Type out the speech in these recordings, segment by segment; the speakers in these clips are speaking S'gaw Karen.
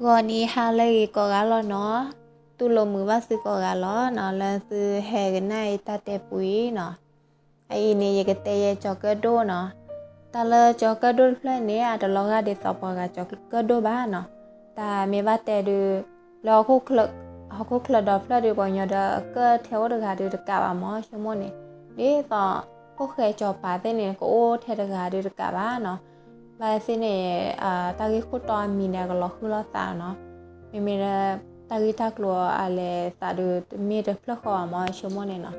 ဂီၤနံၤဟါလၢအဂ့ၤကိးဂၤလီၤနီၤ, တူၢ်လိာ်မုာ်ဘၣ်သုကိးဂၤလီၤနီၤ, လၢသုဟဲကနၣ်အံၤတၢ်တဲပူအံၤနီၤ. အအံၤန့ၣ် ယကတဲယဲကၠီၤကၢၣ်ဒိၣ်နီၤ. တၢ်လၢကၠီၤကၢၣ်ဒိၣ်တဖျၢၣ်န့ၣ် အတလီၤဂာ်ဒ်သိးပှၤဂၤကၠီၤကၢၣ်ဒိၣ်ဘၣ်နီၤ. တၢ်မ့ၢ်ဘၣ်တဲဒုး လၢဟီၣ်ခိၣ်ချၢဒီဖျၢၣ်ဒုး ပှၤကညီဒီးအကၢၣ်ထဲအိၣ်တဂၤဒုးတကးဘၣ်မၢ် ဆိကမိၣ်န့ၣ်, ဒ်သိး ခိၣ်ဃဲကၠီၤပၤသ့ၣ်န့ၣ် ကအိၣ်ထဲတဂၤဒုးတကးဘၣ်နီၤ. ဘၣ်သ့ၣ်န့ၣ် တၢ်ဂ့ၢ်ခိၣ်တီအမံၤန့ၣ် အကလီၤဃုလိာ်သးနီၤ. မ့မ့ၢ်လၢ တၢ်ဂ့ၢ်တၢ်ကျိၤအလဲၤသးဒုး တမ့ၢ်တဖျၢၣ်ဃီဘၣ်မၢ် ဆိကမိၣ်န့ၣ်နီၤ.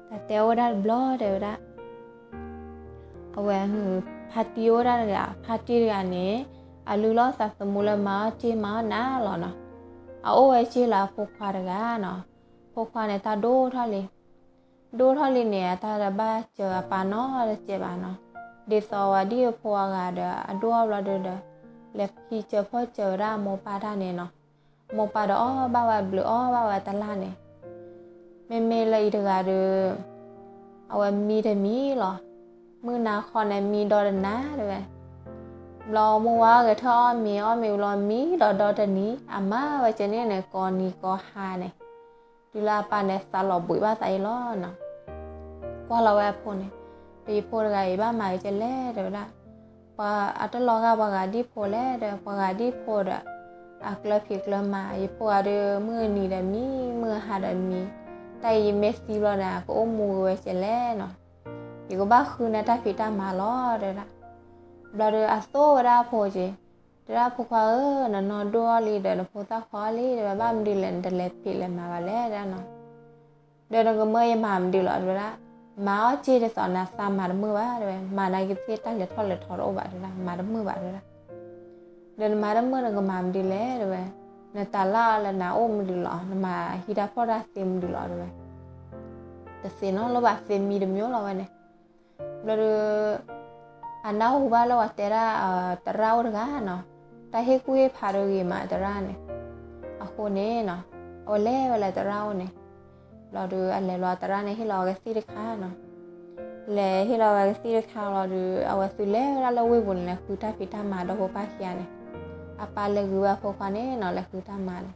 တၢ်တဲအိၣ်ဝဲဒၣ်တဘျီတဲဝဲဒၣ် အဝဲ ဖါတံၢ်အိၣ်ဝဲဒၣ်တဂၤ, ဖါတံၢ်တဂၤန့ၣ် အလုၢ်လီၤသးသမူလၢမၤအီၣ်စ့ၢ်မၤအီၣ်နးလီၤနီၤ. အအိၣ်ဝဲစ့ၢ်လၢအဖိခွါတဂၤနီၤ. ဖိခွါန့ၣ် တၢ်ဒိၣ်ထီၣ်လံ, ဒိၣ်ထီၣ်လံန့ၣ် အတၢ်တဘၣ်စၢၤအပၢ်နီတစဲးဘၣ်နီၤ. ဒ်သိးဝဲဒ်အဖိအဂၤဒီး အဒိၣ်အီၤဘျီဒုးဒီး လဲၤဖံးစၢၤဖီၣ်စၢၤဝဲဒၣ်အမိၢ်ပၢ်တၢ်န့ၣ်နီၤ. မိၢ်ပၢ်ဒီးအီၣ်ဘၣ်ဝဲဘျုးအီၣ်ဘၣ်ဝဲတလါန့ၣ်, မ့မ့ၢ်လၢအံၤတဂၤဒီး အဝဲမံတမံၤလီၤ. မုၢ်နၤဃီန့ၣ် မံဒီတနၤတဲဝဲ. ဘျီမုၢ်ဝါဂဲၤထီၣ်အီၣ်မ့ၤ အီၣ်မ့ၤဝံၤလီၤ မံဒီးဒီတနံၤ အမၤဝဲကဲန့ၣ်န့ၣ် ကိးနံၤကိးဟါန့ၣ်, တုၤလၢအပၢ်န့ၣ် သးလီၤဘှံးဘၣ်သးအံၤလီၤနီၤ. ကွၢ်လီၤဝဲအဖိန့ၣ်, ဒီးယဖိတဂၤအံၤ ဘၣ်မၤကဲလဲၣ်တဲဝဲဒၣ်. ပှၤအတလီၤဂာ်ပှၤဂၤဒ်ဖိလဲၣ်ဒီး ပှၤဂၤဒ်ဖိဒီး အကျၢၤဖံးကျၢၤမၤ, ယဖိဂၤဒီး မုၢ်နံၤဒီးမံ မုၢ်ဟါဒီးမံ, တၢ်အံၤယမ့ၢ်သံဘျီန့ၣ် အကအိၣ်မူဝဲကဲလဲၣ်နီၤ. ယကဘၣ်ဃုနၤတၢ်ဖံးတၢ်မၤလီၤတဲဝဲဒၣ်. ဘျီဒီးအသိၣ်ဝဲဒၣ်အဖိက့ၤ, တဲဒၣ်ဖိခွါဧၢ, နနီၢ်ဒိၣ်ထီၣ်လံဒီး နဖိသၣ်ခွါလံတဲဝဲ, ဘၣ်မနုၤလဲၣ် နတလဲၤဖံးလဲၤမၤဘၣ်လဲၣ်ဒၣ်နီၤ. ဒီးနကမၢယမၤမနုၤလီၤတဲဝဲဒၣ်. မၤအီၣ်စ့ၢ်ဒ်သိးနၤသးမၤတမုာ်ဘၣ်တဲဝဲ, မၤနၤကသ့ၣ်တၢ်လဲၤထီၣ်လဲၤထီတအိၣ်ဘၣ်တဲဝဲဒၣ်, မၤတမုာ်ဘၣ်တဲဝဲဒၣ်. ဒီးနမၤတမုာ်နကမၤမနုၤလဲၣ်တဲဝဲ, နတၢ်လၢအီၤလၢနအိၣ်မနုၤလီၤ, နမၤဟံးတၢ်ဖီၣ်တၢ်သ့မနုၤလီၤတဲဝဲ. တသ့နီတလီၢ်ဘၣ် သ့မံတမံၤလီၤဝဲန့ၣ်. ဘျီဒီး အနၢ်ဟူဘၣ်လၢပှၤတဲဒၣ် သရၣ်အိၣ်တဂၤနီၤ, တၢ်ဟ့ၣ်ကူၣ်ဟ့ၣ်ဖးတဂ့ၤမးသရၣ်န့ၣ်. အဃိန့ၣ်နီၤ, အဝဲလဲၤဝဲလၢသရၣ်အိၣ်န့ၣ်, ဘျီဒီးအလဲၤလီၤသရၣ်န့ၣ် ဟ့ၣ်လီၤဝဲကသံၣ်တခါနီၤ. လဲၤဟ့ၣ်လီၤဝဲကသံၣ်တခါလီၤဒီး အဝဲသုလဲၤဝဲဒၣ်လၢဝ့ၢ်ပူၤန့ၣ် လဲၤဃုတၢ်ဖံးတၢ်မၤဒီဖိပၢ်ခံဂၤန့ၣ်, အပၢ်လဲၤဂုာ်ဝဲအဖိခွါန့ၣ်နီၤ လဲၤဃုတၢ်မၤန့ၣ်.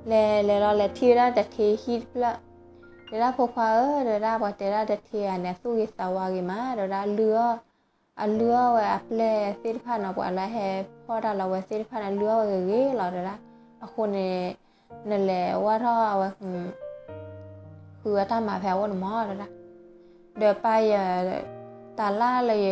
လဲၤလဲၤလီၤလဲၤထံၣ်ဝဲဒၣ်တထ့ဟံၣ်တဖျၢၣ်, တဲဒၣ်ဖိခွါဧၢ, တဲဒၣ်ပှၤတဲဒၣ်တထ့ဂၤန့ၣ် အသူၣ်ဂ့ၤသးဝါဂ့ၤမး, တဲဒၣ်လုၢ်အီၣ်, အလုၢ်အီၣ်ဝဲအပျဲၢ်သ့ၣ်တဖၣ်နီၤ, ပှၤလၢဟဲဖီၣ်တၢ်လီၤဝဲသ့ၣ်တဖၣ်န့ၣ် လုၢ်အီၣ်ဝဲဂ့ၤဂ့ၤလီၤတဲဒၣ်. အဃိန့ၣ် နလဲၤဝၢ်ထီၣ်အဝဲ ဃုအတၢ်မၤဖဲအအိၣ်န့ၣ်မးတဲဒၣ်. ဒီးပၢ်ယ တၢ်လၢလၢယ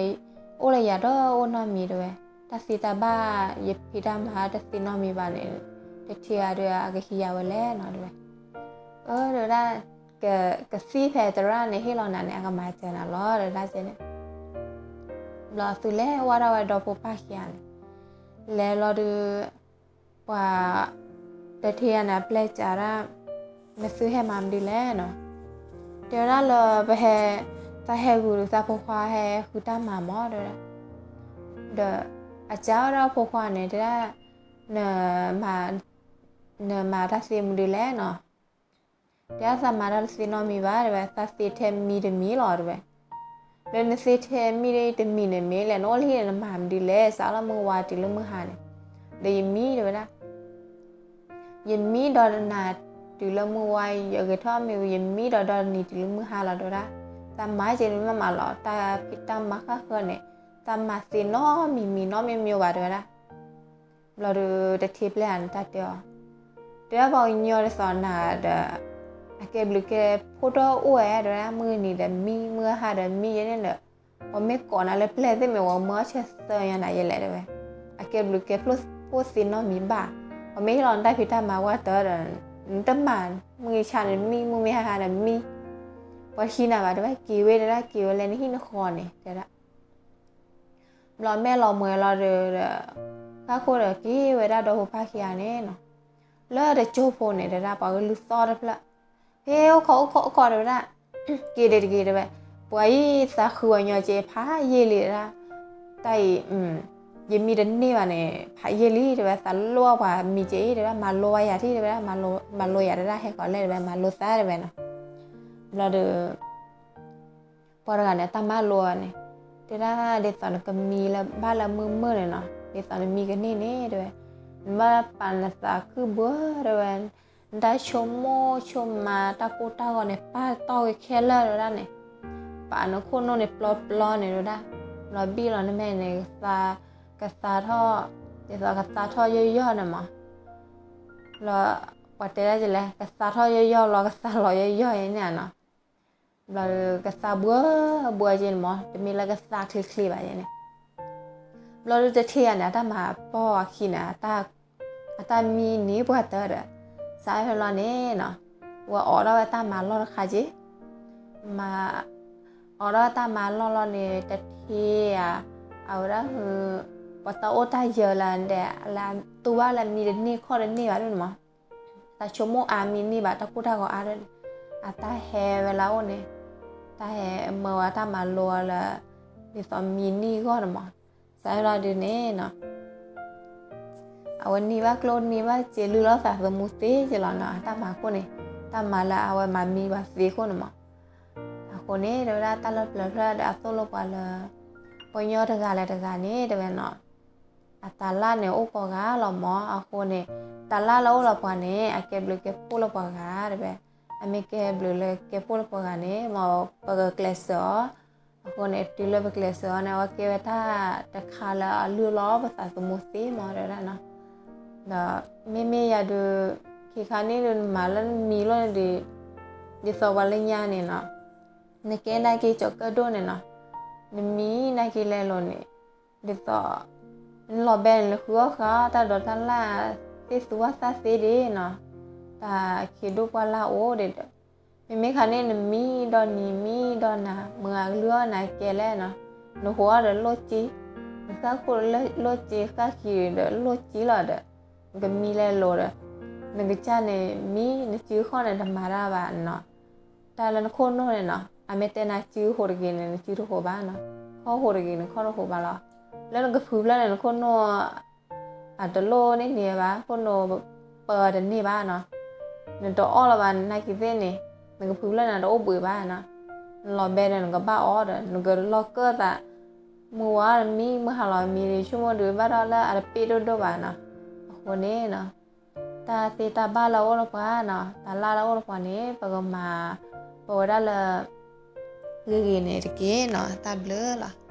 အိၣ်လၢယၤဒီးအိၣ်နီတမံၤတဲဝဲ, တၢ်သ့တၢ်ဘၣ် ယဖံးတၢ်မၤတသ့နီတမံၤဘၣ်န့ၣ်, တထံဂၤဒီးအကဟံးယၤဝဲလဲၣ်နီၤတဲဝဲ. အၢ တဲဝဲဒၣ်, ကသံၣ်ဖဲသရၣ်န့ၣ်ဟ့ၣ်လီၤနၤန့ၣ် အကမၤစၢၤနၤလီၤတဲဒၣ်ကဲန့ၣ်. ဘျီသုလဲၤဝၢ်ထီၣ်ဝဲဒီဖိပၢ်ခံဂၤန့ၣ်, လဲၤလီၤဒီး ပှၤ တထံဂၤန့ၣ် အပျဲၢ်စံးဒၣ်, နသုဟဲမၤမနုၤလဲၣ်နီၤ. တဲဝဲဒၣ်လၢပဟဲ, သးဟဲဂုာ်ဒီးသးဖိခွါဟဲဃုတၢ်မၤမးတဲဝဲဒၣ်. ဒီးအစံးဝဲဒၣ်ဖိခွါန့ၣ် တဲဒၣ်, နမၤတၢ်သ့မနုၤလဲၣ်နီၤ. တဲဒၣ်သးမၤတၢ်တသ့နီတမံၤဘၣ်တဲဝဲ, သးသ့ထဲမံတမံၤလီၤတဲဝဲ. ဒီးနသ့ထဲမံတမံၤန့ၣ်မ့ၢ်လဲၣ် နအိၣ်လၢဟံၣ်န့ၣ် နမၤမနုၤလဲၣ်, စးလၢမုၢ်ဝါတုၤလၢမုၢ်ဟါန့ၣ်. ဒီးယမံတဲဝဲဒၣ်, ယမံဒီးတနၤတုၤလၢမုၢ်ဝါ, ယဂဲၤထီၣ်မ့ၤဝံၤ ယမံဒီးဒီနံၤတုၤလၢမုၢ်ဟါလီၤတဲဝဲဒၣ်. သးမၤကဲန့ၣ်မ့ၢ်မးလီၤ, တၢ်ဖံးတၢ်မၤဃၣ်ဃၢန့ၣ်, သးမၤသ့နီတမံၤမံၤနီတမံၤမံၤဘၣ်တဲဝဲဒၣ်. ဘျီဒီးတထံပျဲၢ်န့ၣ် တၢ်တဲအီၤ, တဲဒၣ်ပှၤကညီဒ်သိးနၤဒီး အကဲဘျုးကဲဖှိၣ်တအိၣ်ဝဲတဲဝဲဒၣ်, မုၢ်နံၤဒီးမံ မုၢ်ဟါဒီးမံယဲန့ၣ်ဒီး, ပှၤမ့ၢ်ကိးနၤလၢပျဲၢ်သ့ၣ်မ့ၢ် ပှၤမၢအီၣ်ဆၢသၢညါနၤယဲလဲၣ်တဲဝဲ. အကဲဘျုးကဲဖှိၣ်သ့နီတမံၤဘၣ်, ပှၤမ့ၢ်ဟ့ၣ်လီၤနတၢ်ဖံးတၢ်မၤဝဲတၢ်ဒီး, နတမၤ, မုၢ်ဆါန့ၣ်မံ မုၢ်မ့ၢ်ဟါဟါန့ၣ်မံ, ပှၤဟံးနၤဘၣ်တဲဝဲ, က့ၤဝဲတဲဒၣ်, က့ၤဝဲလၢနဟံၣ်နဃီန့ၣ်တဲဒၣ်. ဘျီမဲာ်လီၤမှဲၤလီၤဒီး, ဃၣ်ခိၣ်ဒီးက့ၤဝဲဒၣ်ဒီဖိပၢ်ခံဂၤန့ၣ်နီၤ. လၢတကၠိဖိန့ၣ်တဲဒၣ် ပှၤကလုၢ်သီၣ်တဖျၢၣ်, ဟ့ၣ်အိၣ်ခိးအိၣ်ခိးအိၣ်ခိးတဲဝဲဒၣ်, က့ၤဒံးတက့ၤတဲဝဲ, ပှၤအံၤသးဃုအီၤညီက့ဖးယံာ်လံတဲဒၣ်, တၢ်အံၤ, ယမံတန့ၢ်ဘၣ်န့ၣ် ဖးယံာ်လံတဲဝဲ, သးလိၣ်ပှၤမံက့အံၤတဲဝဲ, မၤလိဝဲယၤထံၣ်တဲဝဲဒၣ်, မၤလိယၤတဲဒၣ် ဟဲဃီၤလဲၣ်တဲဝဲမၤလိသးတဲဝဲနီၤ. ဘျီဒီး ပှၤတဂၤန့ၣ် တၢ်မၤလိန့ၣ်, တဲဒၣ်ဒ်သိးနကမံလၢဘၣ်လၢမုာ်မုာ်န့ၣ်နီၤ, ဒ်သိးနမံကန့ၢ်န့ၣ်တဲဝဲ. နဘၣ်ပာ်နသးခုဘှၢတဲဝဲ, နတၢ်ဆိကမိၣ်ဆိကမးတၢ်ကိၢ်တၢ်ဂီၤန့ၣ် ပာ်တီၢ်က့ၤခဲလၢာ်တဲဝဲဒၣ်န့ၣ်, ပာ်နခိၣ်နူာ်န့ၣ်ပျီပျီန့ၣ်တဲဝဲဒၣ်, ဘျီဘံၣ်လီၤနမဲာ်န့ၣ် ကသါထီၣ်, ဒ်သိးကသါထီၣ်ယီၢ်ယီၢ်န့ၣ်မး, ဘျီ ပှၤတဲဒၣ်ကလဲၣ်, ကသါထီၣ်ယီၢ်ယီၢ်လီၤ ကသါလီၤယီၢ်ယီၢ်ယဲန့ၣ်နီၤ, ဘျီဒီးကသါဘှၢဘှၢက့န့ၣ်မး တမ့ၢ်လၢကသါချ့ချ့ဘၣ်ယဲန့ၣ်, ဘျီဒုးတထံၣ်ယၤန့ၣ် အတၢ်မၤပီၢ်အခံန့ၣ် အတၢ်မံန့ၢ်ပှၤတၢၢ်ဒီး, စးဖဲလီၤန့ၣ်နီၤ, ဝဲအိးထီၣ်ဝဲတၢ်မၤလီၢ်တခါက့, မၤ, အိးထီၣ်တၢ်မၤလီၢ်လီၤန့ၣ် တထံၣ်ဧါ, အဝဲဒၣ်, ပှၤတၢ်အိၣ်တၢ်ယၢၤလၢဒဲး လၢတူၢ်ဘၣ်လၢမံတန့ၢ်ခီၣ်တန့ၢ်ဘၣ်ဒ်န့ၣ်မး, တၢ်ဆိကမိၣ်အါမံန့ၢ်ဘၣ် တၢ်ကိၢ်တၢ်ဂီၤအါဒ်န့ၣ်, အတၢ်ဟဲဝဲလၢအအိၣ်န့ၣ်, တၢ်ဟဲမၢဝဲတၢ်မၤလိလၢ, ဒ်သိးမံန့ၢ်ဂီၢ်န့ၣ်မး, စးဖဲလီၤဒုးန့ၣ်နီၤ အဝဲန့ၢ်ဘၣ်ကျိၣ်န့ၢ်ဘၣ်စ့လုၢ်လီၤသးသမူသ့က့လီၤနီၤ အတၢ်မၤခိၣ်န့ၣ်, တၢ်မၤလၢအဝဲမၤမံဘၣ်သ့ခိၣ်န့ၣ်မး, အဃိန့ၣ် တဲဝဲဒၣ်တၢ်လၢပျၢၤဖျၢၣ်ဒီးအသိၣ်လိပှၤလၢ, ပှၤညီတဂၤလၢတဂၤန့ၣ် တဲဝဲနီၤ, အတၤလၢ်န့ၣ်အိၣ်ကိးဂၤလီၤမး အဃိန့ၣ်, တၤလၢ်လၢအိၣ်လၢပှၤန့ၣ် အကဲဘျုးကဲဖှိၣ်လၢပှၤဂၤတဲဝဲ, အမ့ၢ်ကဲဘျုးလၢကဲဖှိၣ်လၢပှၤဂၤန့ၣ် မ်ပကကျဲးစၢးအီၤ, အဃိန့ၣ် တုၤလၢပကျဲးစၢးအီၤန့ၣ် အဝဲကဲဝဲတၢ်တခါလၢအလုၢ်လီၤပသးသမူသ့မးတဲဝဲဒၣ်နီၤ, ဒီးမ့မ့ၢ်ယၤဒုး, ခံခါန့ၣ်ဒုးနမၤလၢနမံလိၣ်န့ၣ်ဒုး, ဒ်သိးပှၤလၢညါန့ၣ်နီၤ, နကဲနာ်က့ၤကၠီၤကၢၣ်ဒိၣ်န့ၣ်နီၤ, နမံနာ်က့ၤလဲၤလိၤန့ၣ်, ဒ်သိး, နလီၤဘဲန့ၣ် နဃုအီၣ်ဃာ်တၢ်ဒိးတၢ်လၢ်, သ့ၣ်သူဘၣ်သၣ်သ့ဒ်နီၤ, တၢ်ခံးဒိၣ်ပှၢ်လၢ်အိၣ်ဒ့ၣ်ဒီး, မ့မ့ၢ်ခါန့ၣ်နမံဒီးနံၤမံဒီးနၤ မုၢ်ဂၤကလုၢ်အီၣ်နၤကဲလဲၣ်နီၤ, နဟူးအီၣ်ဒီးလိၣ်က့, နဃၣ်ခိၣ်လိၣ်က့ ဃၣ်ခံးဒီးလိၣ်က့လီၤဒီး, နကမံလဲၤလိၤဒီး, နကစၢ်န့ၣ်မံ နစုခီၣ်န့ၣ်တမၤတၢ်ဘၣ်နီၤ, တၢ်လၢနခိၣ်နူာ်န့ၣ်နီၤ အမ့ၢ်တဲနၤစုဟိးတဂ့ၤန့ၣ် နစုတဟိးဘၣ်နီၤ, ခီၣ်ဟိးတဂ့ၤန့ၣ် ခီၣ်တဟိးဘၣ်လီၤ, လၢနကဖုဖျၢၣ်န့ၣ် နခိၣ်နူာ် အတလိၣ်န့ၢ်န့ၢ်ဘၣ် ခိၣ်နူာ်ပၢတန့ၢ်ဘၣ်နီၤ, နတအီၣ်လၢၤဘၣ် နနာ်က့ၤသ့ၣ်န့ၣ်, နကဖုဖျၢၣ်န့ၣ်တအိၣ်ဘှံးဘၣ်နီၤ, နလီၤဘဲဒီးနကဘၣ်အီၣ်ဒီး နကလီၤကၢၣ်သး, မုၢ်ဝါနမံ မုၢ်ဟါလီၤမံ ဆိကမိၣ်ဒုးဘၣ်ထီၣ်လၢအတပ့ၢ်ဒိၣ်ဒိၣ်ဘၣ်နီၤ, အဃိန့ၣ်နီၤ, တၢ်သ့တၢ်ဘၣ်လၢအအိၣ်လၢပှၤနီၤ တၢ်လၢ်လၢအအိၣ်လၢပှၤန့ၣ် ပကမၤ, ပဝဲဒၣ်လၢ, ဂ့ၤဂ့ၤန့ၣ်တက့ၢ်နီၤ တၢ်ဘျုးလီၤ.